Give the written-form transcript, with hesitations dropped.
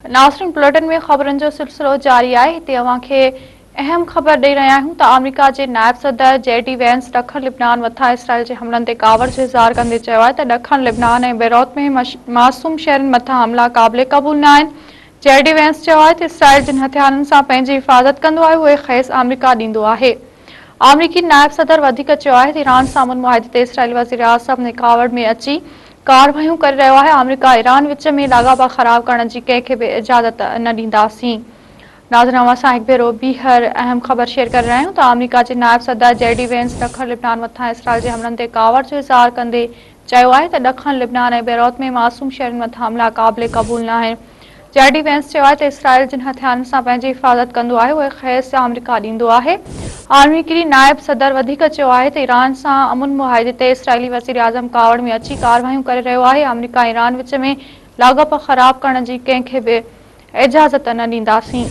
ناظرين بليٽن ۾ خبرن جو سلسلو جاري آهي هتي اوهان کي اهم خبر ڏئي رهيا آهيون ته آمريڪا جي نائب صدر جي ڊي وينس ڏکڻ لبنان مٿان اسرائيل جي حملن تي ڪاوڙ جو اظهار ڪندي چيو آهي ته ڏکڻ لبنان ۽ بيروت ۾ معصوم شهرين مٿان حملا قابل قبول نه آهن جي ڊي وينس چيو آهي ته اسرائيل جن هٿيارن سان پنهنجي حفاظت ڪندو آهي اهي کيس آمريڪا ڏيندو آهي آمريڪي نائب صدر وڌيڪ چيو آهي ته ايران سان امن معاهدي تي اسرائيلي وزيراعظم ڪاوڙ ۾ اچي ڪارروايون ڪري رهيو آهي، آمريڪا ايران وچ ۾ لاڳاپا خراب ڪرڻ جي ڪنهن کي به اجازت نه ڏينداسين. ناظرين اوهان سان هڪ ڀيرو ٻيهر اهم خبر شيئر ڪري رهيا آهيون ته آمريڪا جي نائب صدر جي ڊي وينس ڏکڻ لبنان مٿان اسرائيل جي حملن تي ڪاوڙ جو اظهار ڪندي چيو آهي ته ڏکڻ لبنان ۽ بيروت ۾ معصوم شهرين مٿان حملا قابل قبول ناهن. جي ڊي وينس چيو آهي ته اسرائيل جن هٿيارن سان پنهنجي حفاظت ڪندو آهي اهي کيس آمريڪا ڏيندو آهي. آمريڪي نائب صدر وڌيڪ چيو آهي ته ايران سان امن معاهدي تي اسرائيلي وزيراعظم ڪاوڙ ۾ اچي ڪارروايون ڪري رهيو آهي، آمريڪا ۽ ايران وچ ۾ لاڳاپا خراب ڪرڻ جي ڪنهن کي به اجازت نه ڏينداسين.